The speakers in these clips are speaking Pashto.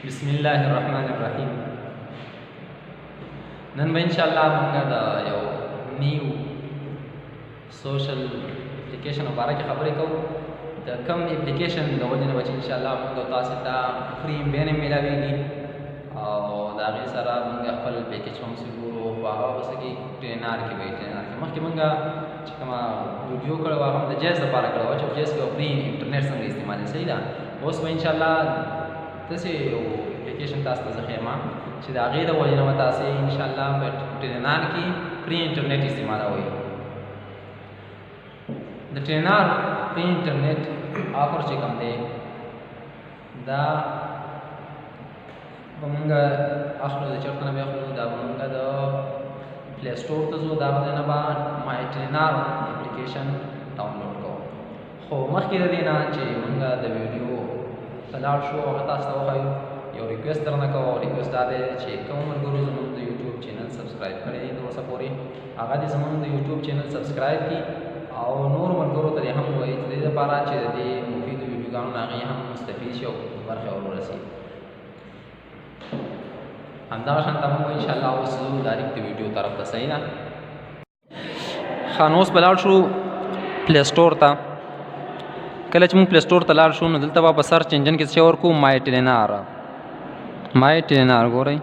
بسم الله الرحمن الرحیم. نن به ان شاء الله موږ د یو نیو سوشل اپلیکیشن مبارک خبرې کوو. د کم اپلیکیشن د وجې نه به چې ان شاء الله موږ تاسو ته فري ایم بي نه میلاویږي او د هغې سره موږ خپل پیکیج هم څه ګورو، خو هغه به څه کې ټرینار کې به وي. ټرینار کې مخکې موږ چې کومه ویډیو کړې وه، هغه هم د جیز دپاره کړې وه چې په جیز کې به فري انټرنیټ څنګه استعمالوي. صحیح ده. اوس به انشاءالله داسې یو اپلیکیشن تاسو ته زه ښیم چې د هغې د وجې نه به تاسې انشاءالله په ټرینار کې فري انټرنیټ استعمالوئ. د ټرینار فري انټرنیټ آفر چې کوم دی، دا به مونږ اخلو. د چېرته نه به اخلو؟ دا به مونږ د پلی سټور ته ځو، د هغه ځای نه به مای ټرینار اپلیکیشن ډاونلوډ کوو. خو مخکې د دې نه چې مونږ د ویډیو ته لاړ شو، هغه تاسو ته وښیو، یو ریکویسټ درنه کوو. ریکویسټ دا دی چې کوم ملګرو زموږ د یوټیوب چینل سبسکرایب کړی دی تر اوسه پورې، هغه دې زموږ د یوټیوب چینل سبسکرایب کړي او نور ملګرو ته دې هم ووایي چې د دې لپاره چې د دې مفیدو ویډیوګانو نه هغوی هم مستفید شي او برخه ور ورسي. همدغه شان ته موږ انشاءالله اوس ځو ډایرکټ د ویډیو طرف ته. صحیح ده. ښه، نو اوس به لاړ شو پلی سټور ته. کله چې موږ پلی سټور ته لاړ شو، نو دلته به په سرچ انجن کې څه ورکو؟ مای ټلینار. مای ټلینار ګورئ،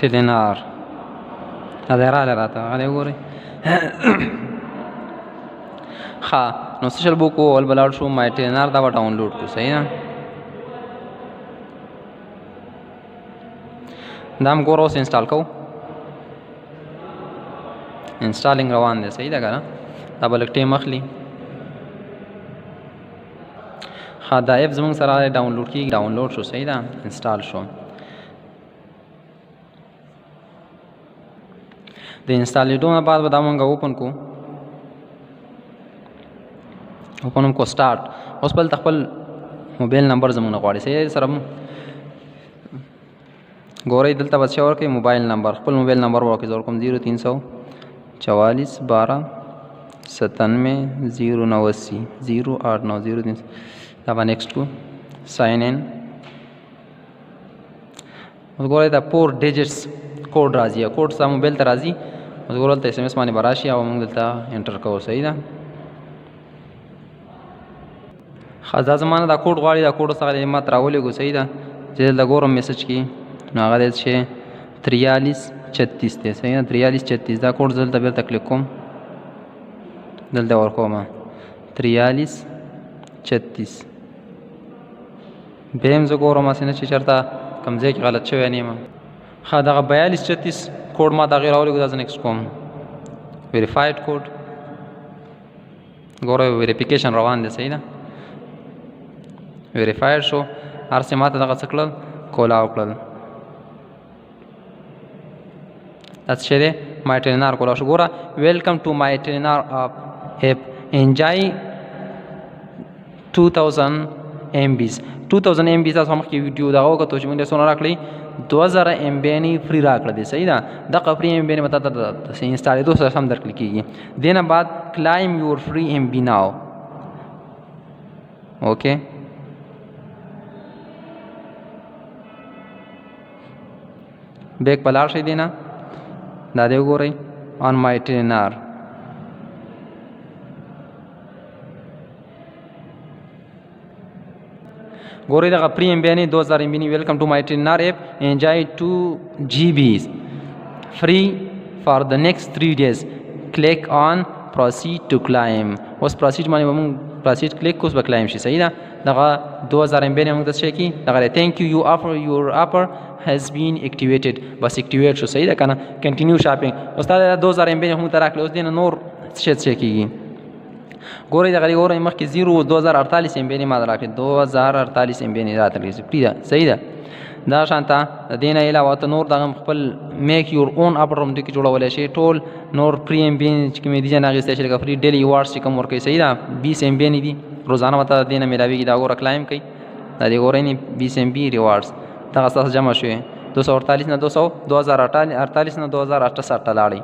ټلینار دا دی، راغلی راته، هغه دی وګورئ. ښه، نو څه چل به وکړو؟ اول به لاړ شو مای ټلینار، دا به ډاونلوډ کړو. صحیح ده. دا هم ګوره اوس انسټال کوو. انسټالینګ روان دی. صحیح ده که نه؟ دا به لږ ټایم اخلي. ښه، دا اپ زموږ سره ډاونلوډ کېږي. ډاونلوډ شو. صحیح ده، انسټال شو. د انسټالېدو نه بعد به دا مونږ اوپن کو، اوپن هم کو، سټارټ. اوس بل خپل موبایل نمبر زموږ نه غواړي. صحیح سره ګورئ، دلته به څه ورکوي؟ موبایل نمبر، خپل موبایل نمبر ورکوي. زه ورکوم 0344 12 97 089 089 03. دا به نیکسټ کو، ساین ان. اوس ګورئ، دا فور ډیجټس کوډ راځي، کوډ ستا موبایل ته راځي. اوس ګوره، دلته اس ام اس باندې به راشي او موږ دلته انټر کوو. صحیح ده. ښه، دا زما نه دا کوډ غواړي. دا کوډ اوس هغه ما ته راولېږو. صحیح ده، چې دلته ګورم میسج کې، نو هغه دی چې 43 36 دی. صحیح ده، 43 36. دا کوډ زه دلته بېرته کلیک کوم، دلته ورکوم 43 36. بیا هم زه ګورم هسې نه چې چېرته کوم ځای کې غلط شوی نه یم. ښه، دغه 42 36 کوډ ما ته هغې راولېږو. دا زه نیکسټ کوم، ویریفایډ کوډ. ګوره، ویریفیکیشن روان دی. صحیح ده، ویریفایډ شو. هر څه ما ته دغه څه کړل، کولاو کړل. دا څه شی دی؟ مای ټرینار کولاو شو. ګوره، ویلکم ټو مای ټرینار اپ، انجوای 2000 ایم بیز. 2000 ایم بیز. تاسو مخکې ویډیو دغه وکتو چې موږ څونه راکړي؟ 2000 ایم بي نه فري راکړه دي. صحیح ده. دغه فري ایم بي نه مته ته انسټالېدو سره سم درکړل کېږي. دینه بعد کلایم یور فري ایم بي ناو. اوکې، بیک په لاړ شئ. دینه دا دی وګورئ، آن مای ټرینر. ګورئ، دغه فري ایم بي نه 2000 ایم بي. ویلکم ټو مای ټرینر اپ، انجوای 2 GBs free for the next 3 days. Click on proceed to claim. اوس proceed باندې به موږ proceed کلیک کوو، به claim شي. صحیح ده. دغه 2000 ام بي نه موږ ته څه کی؟ دغه thank you, you offer your offer has been activated. بس activate شو. صحیح ده کنه؟ Continue shopping. اوس دا 2000 ام بي هم ته راکړل. اوس دین نور څه څه کیږي؟ ګورئ، دغه ګورئ، مخکې 0، 2048 ام بي نه ما راکړل، 2048 ام بي نه راتلې فري ده. صحیح ده. دا شانته د دې نه علاوه ته نور دغه خپل میک یور اون اپ هم دې کې جوړولی شي. ټول نور فري ام بي چې کومې دي، نه اخیستی شي، لکه فري ډیلی ریوارډز چې کوم ورکوي. صحیح ده، 20 ام بي نه دي روزانه ورته دې نه میلاویږي. دا ګوره، کلایم کوي. دا دې ګورئ نه، 20 ام بي ریوارډز دغه ستاسو جمع شوې 248 نه 2048 نه 2800 ته لاړې.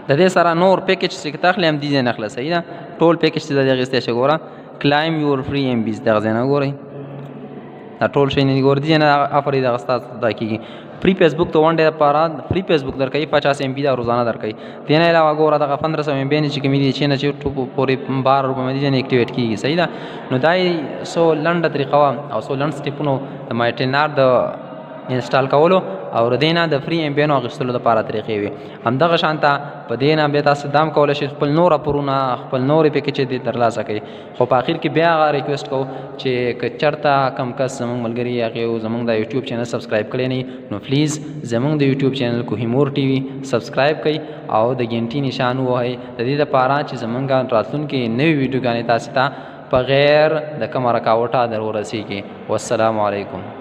د دې سره نور پیکج چې ته اخلې هم دې ځای نه اخله، صحیح ده. ټول پیکج چې د اخیستی شي، ګوره کلایم یور فری ایم بیز دغه ځای نه ګورئ، دا ټول شی نه ګور دي نه افر دغه ستاسو دا کیږي. فری فیسبوک ته 1 ډے لپاره فری فیسبوک درکوي، 50 ایم بي دا روزانه درکوي. دې نه علاوه ګوره دغه 1500 ایم بي نه چې کومې دي چې نه چې پورې 12 روپۍ دي نه اکټیویټ کیږي، صحیح ده. نو دا څو لنډه طریقه وه او څو لنډ سټیپونو د مای ټینار د انسټال کولو او د دې نه د فری ایم بي نو اخیستلو لپاره طریقې وي. همدغه شانته په دې نه بیا تاسو دام کولی شئ خپل نور اپرونه، خپل نورې پیکج دې ترلاسه کړئ. خو په اخر کې بیا هغه ریکویسټ کوو چې که چېرته کم کس زموږ ملګري هغې زموږ د یوټیوب چینل سبسکرایب کړی نه، نو پلیز زموږ د یوټیوب چینل کوهیمور ټي وي سبسکرایب کړئ او د ګنټي نشان ووهئ، د دې لپاره چې زموږ راتلونکې نوې ویډیوګانې تاسو ته په غیر د کومه رکاوټه در ورسیږي. والسلام علیکم.